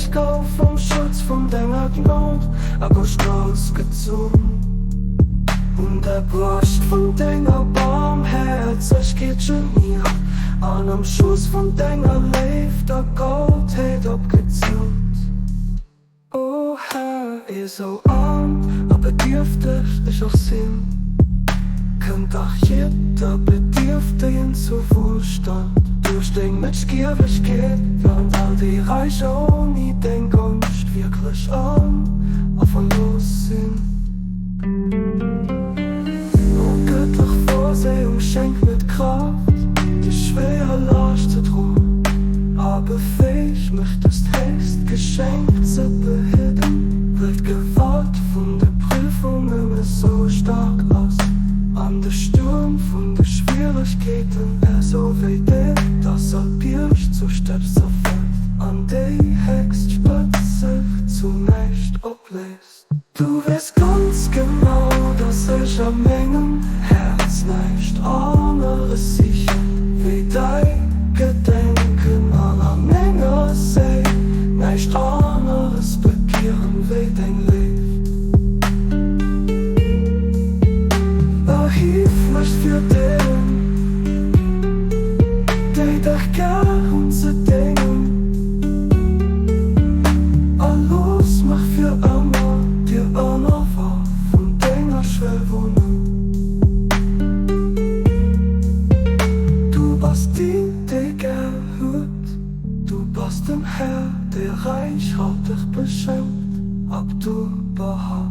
Ech gouf am Schutz vun denger Gnod a gouf grouss gezunn. Un der Broscht vun denger Barmhäerzegkeet geniert an am Schoss vun denger Léift a Gottheet opgezunnt. O Här, esou arm a bedierfteg ech och sinn, kënnt dach jidder Bedierftegen zu Wuelstand duerch deng Mëtschgiewegkeet, während all déi Räich ouni deng Gonscht wierklech arm a verlooss sinn. O gëttlech Vorsehung, schenk mir d'Kraaft, déi schwéier Laascht ze droen, a befäeg mech, dëst héchst Geschenk ze behidden, well d'Gewalt vun de Prüfungen esou staark ass, an de Stuerm vun de Schwieregkeeten esou wéi deet, dass all Bierg zu Stëbs zerfält an déi héchst Spëtz sech zu näischt opléist. Du weess ganz genau, dass ech a mengem Häerz näischt aneres sichen wéi däi Gedenken an a menger Séil näischt aneres begieren wéi deng Léift. Erhief mech fir deenen, déi dech gär hunn, ze déngen. A looss mech fir ëmmer dir ënnerworf vun denger Schwell wunnen. Du bass déi, déi gär huet, du bass dem Här, dee räichhalteg beschenkt, Abdu'l-Bahá.